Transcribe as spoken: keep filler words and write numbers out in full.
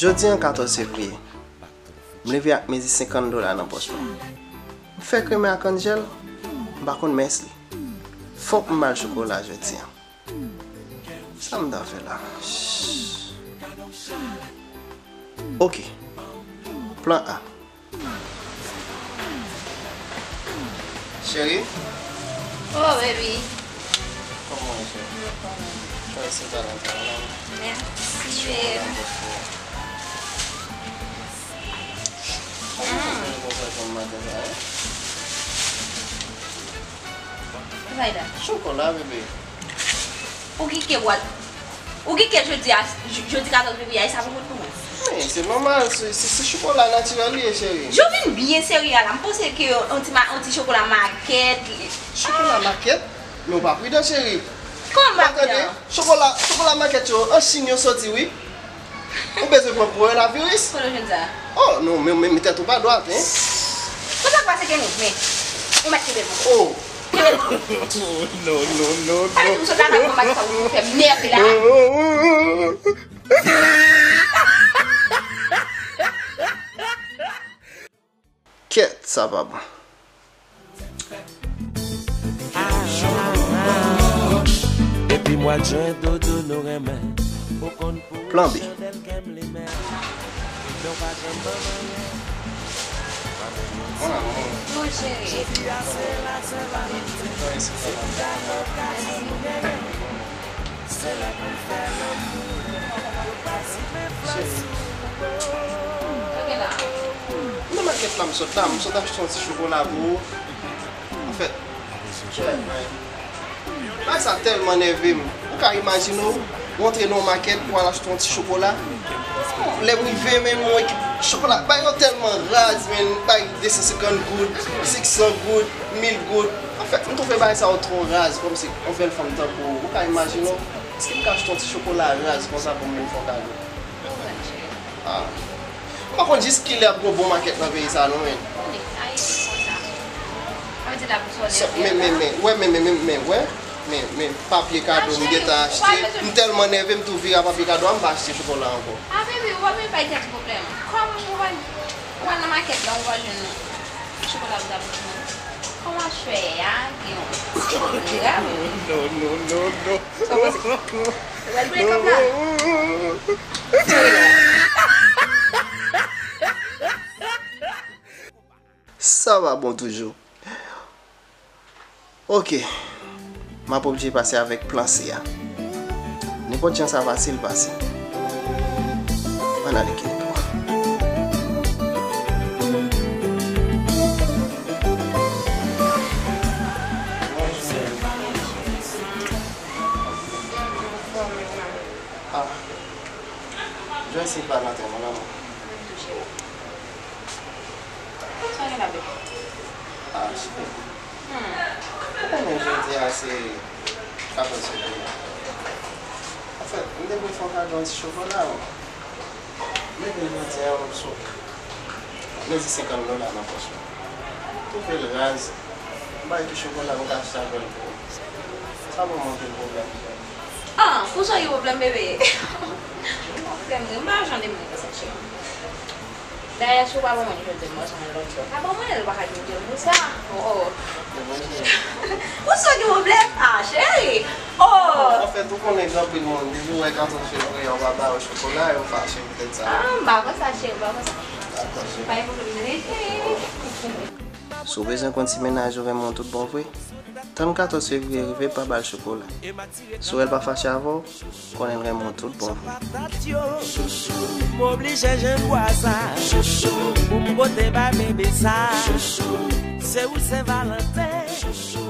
Jodi a katòz fevriye, m leve ak mezi senkant dola nan pòch mwen. M fè kremen ak Angel, m pa konn mès li. Fòk m ba l chokola jodi a. Sa m ta fè la? Ok. Plan A. Cheri? Oh, baby. Kòman w ye, cheri? Mwen kòman? Fè se Valentine, non? Mèsi, baby. Kòman w fè konsa kòm maten sa, hein? Ki bagay la? Chokola, bebe. Ou gen kè bwat. Ou gen kè jodi a, j-, jodi katòz fevriye a, e sa poko t pou mwen. Men, se nòmal, se, se, se chokola natirèl li ye, cheri. Jan w vin byen serye a la, m panse ke yon ti ma-, yon ti chokola makèt li. Chokola makèt? Men w pa pridan, cheri. Kòman m pa pridan? Chokola, chokola makèt yo, an Chin yo soti, wi. Ou bezwen pran kowonaviris? Kote w jwenn sa? Oh, non, men, men, men tèt ou pa dwat, hein? Konsa k pase gen nou, men. Ou mèt kenbe l pou ou. Oh. Kenbe l pou ou. Non, non, non, non. Pa di m sot la, pa di m pa di sa, ou fè m nève la. Kèt, sa pa bon. Epi mwa jen dodo nou renmen. Plan B. Nan makèt la m sot la, m sot achte yon ti chokola pou ou. Anfèt, bagay sa tèlman nève m. Ou ka imajine w, ou antre nan yon makèt pou al achte yon ti chokola. Lè m rive, men m wè ki chokola, bagay yo tèlman raz, men, bagay de san senkant goud, senk san goud, mil goud. Anfèt, m twouve bagay sa yo twò raz, kòmsi yon bèl fanm tankou ou. Ou ka imajine w, èske m ka achte yon ti chokola raz konsa pou m vin fè w kado? Ah. M pa konn jis kilè ap gen bon makèt nan peyi sa non, men. Konnen, Ayiti konsa. Sa vle di la pou sòlè. Men, men, men, wè, men, men, men, men, wè, men, men, papye kado m gentan achte. M tèlman nève, m tou vire a papye kado a, m pa achte chokola ankò. Ah, bebe, ou pa menm bay tèt ou pwoblèm. Kòm ou pa, ou pa nan makèt la, ou pa jwenn chokola pou ta pou mwen. Kòman fè a, gen yon ti pwoblèm? Non, non, non, non. Sa w panse? Ou pral pran kòb la? Sa va bon toujou. Ok. M ap oblije pase avèk plan C a. Nenpòt jan sa fasil pase. Ann ale kenbe twa. Ah. Joyce pa nan tèm nan. Sa gen la, bebe? Ah, cheri. Hmm. Ou konnen jodi a se katòz fevriye. Anfèt, m te vle fè w kado yon ti chokola, wi. Men jodi a, m sot mezi senkant dola nan pòch mwen. Twouve l raz. M pa gen ki chokola m ka achte avè l pou ou. Sa ban m anpil pwoblèm, cheri. Ah, pou sa gen pwoblèm, bebe. Pwoblèm, m pa jan de moun konsa, cheri. Dayè, si w pa ban mwen l jodi, m pral ban mwen l lòt jou. Pa ban mwen l, ou pa ka di m di m pou sa. Oh, oh. Pou sa gen pwoblèm? Ah, cheri. Oh. Anfèt, ou konnen gen anpil moun, depi w wè katòz fevriye, ou pa ba yo chokola, yo fache poutèt sa. Ah, m pa konsa, cheri, m pa konsa. Dakò, cheri. Pa gen pwoblèm, non, cheri. Si w bezwen konn si mennaj ou renmen w tout bon vre, tann katòz fevriye rive, pa ba l chokola. Si w wè l pa fache avè w, konnen l renmen w tout bon vre. Chouchou, m oblije jwenn bwa sa. Chouchou, pou m pote bay bebe sa. Chouchou, se ou Sen Valanten. Chouchou.